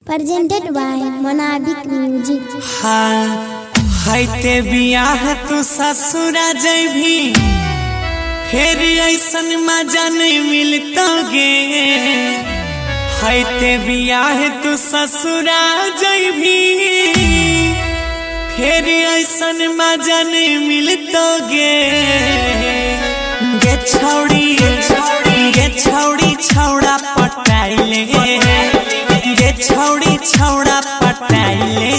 Presented by Monabik Music. हाँ हैते बियाह तू ससुरा जैभी, फिर ऐसन मजा नहीं मिलतो गे। हैते बियाह तू ससुरा जैभी, फिर ऐसन मजा नहीं मिलतो गे। गे छौड़ी, गे छौड़ी छौड़ा पटाइले, गे छौड़ी छौड़ा पटाइले,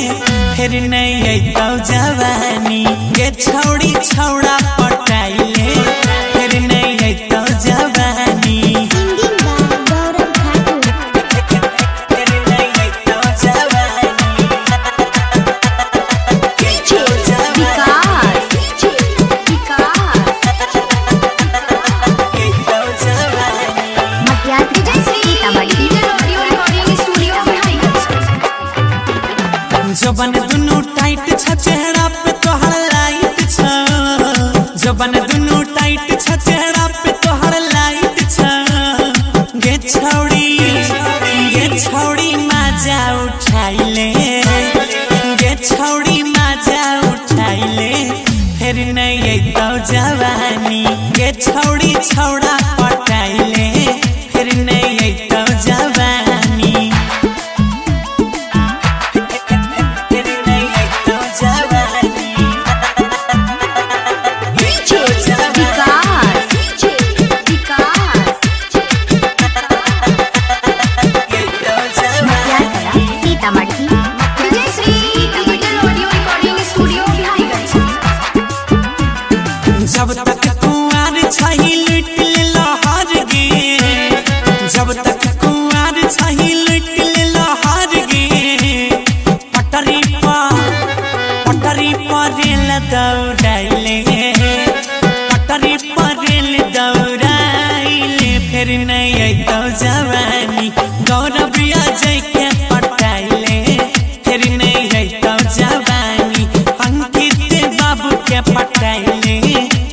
फिर नहीं अइतौ जवानी। गे छौड़ी छौड़ा पटाइले, फिर नहीं अइतौ जवानी। Singing by Gaurav Thakur. फिर नहीं अइतौ जवानी। DJ Vikas, DJ Vikas, अइतौ जवानी। Madhyadri Sitamarhi. Digital audio recording studio Biharigunj. जबन दुनू टाइट छ, चेहरा पे तोहर लाइट छ। जबन दुनू टाइट छ, चेहरा पे तोहर लाइट छ। गे छौड़ी, गे छौड़ी मजा उठाइले, गे छौड़ी मजा उठाइले, फिर नहीं अइतौ जवानी। गे छौड़ी छौड़ा पटाइले, फिर नहीं अइतौ जवानी। फिर नहीं अइतौ जवानी। DJ Vikas, DJ Vikas, अइतौ जवानी। Madhyadri Sitamarhi. Vijayashree digital audio recording studio Biharigunj. जब तक कुंवर छही लुट लहर गे, जब तक कुंवर छही लुट लहर गे, पटरी पर पटरी पर रेल दौड़ाइले, पटरी पर रेल दौड़ाइले, फिर नहीं अइतौ जवानी। गौरव अजय के पटाइले, फिर नहीं अइतौ जवानी। अंकित बाबू के पटाइले,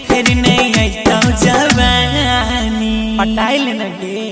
फिर नहीं अइतौ जवानी। पटाइले न गे।